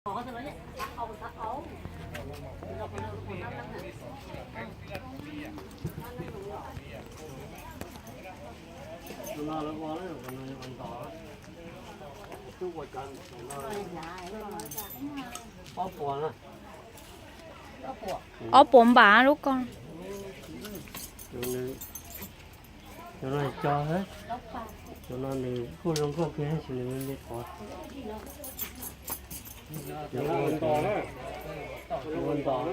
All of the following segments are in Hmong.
Ob puas npam lub ko. Cov no co, cov no nws kuj zoo nkauj kawg tab sis nws me me qhov. Cov ua ntos.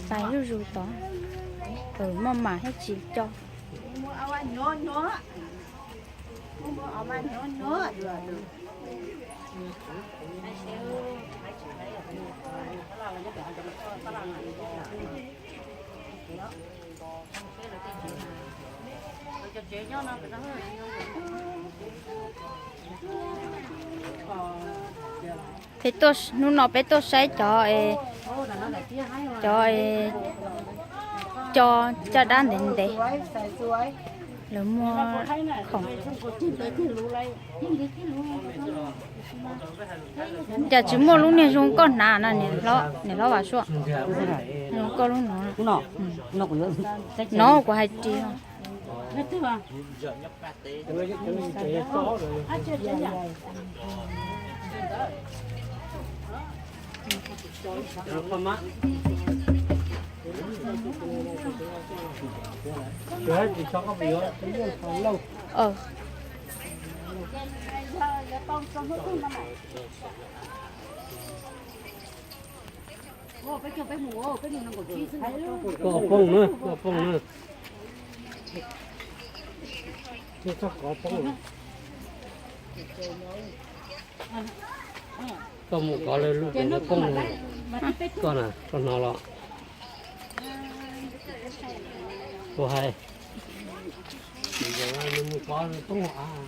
Pais zuj zus tod, muaj mam thiab tsis co. Peb tuaj, hnub no peb tuaj saib cov, cov co caj dab ntev ntev. Lawv muaj khoom. Cas tsis muaj lub niag zoo koj hnav na, niam hlob Vam Suab? Zoo koj lub no. No kuv hais ris. Koj poob na, koj poob na. Koj mus kov lawv lub poob na. Koj na, koj hnov los? Kuv hais, nws mus kov poob av.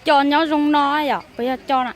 Co nyob zoo no yom, puas yog co na?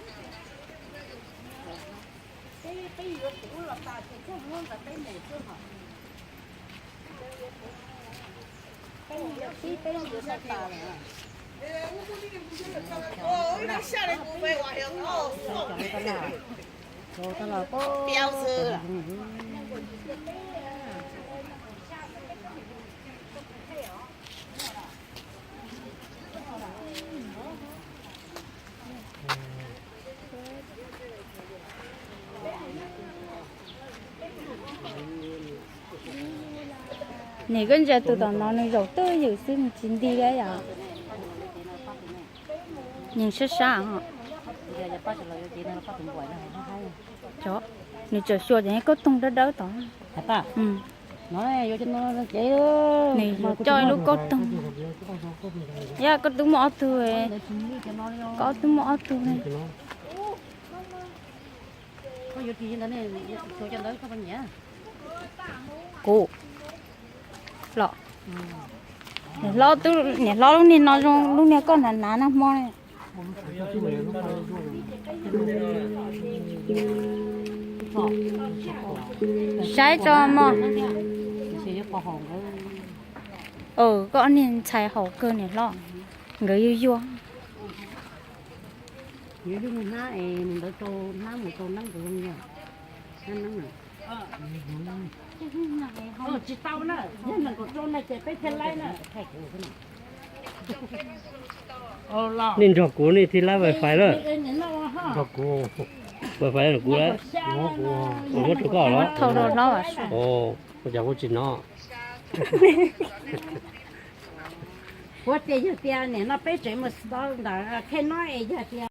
Nim koj ntsia tus tom no nws zaum twj ywm xwb nws tsis nti li yom. Nws sab sab. Nws tseem xyuas ces kauj toog dawb dawb tod. Nws coj ib lub kauj toog. Yog koj twb muaj ob tug, koj twb muaj ob tug. Kuv los, niam hlob lub niag no zoo lub niag koj hnav hnav nag hmo. Saib tso mog. Koj niag ntxhais haum kawg niam hlob, nkawd yuag yuag. Nej nrog kuv nej thiaj laib wifi lawm. Nrog kuv, wifi kuv lawm. Muab rau koj los? Ua cas kuv tsis hnov? Kuv tias yog tias nim no peb tseem mus ntawm Kheej no es yog tias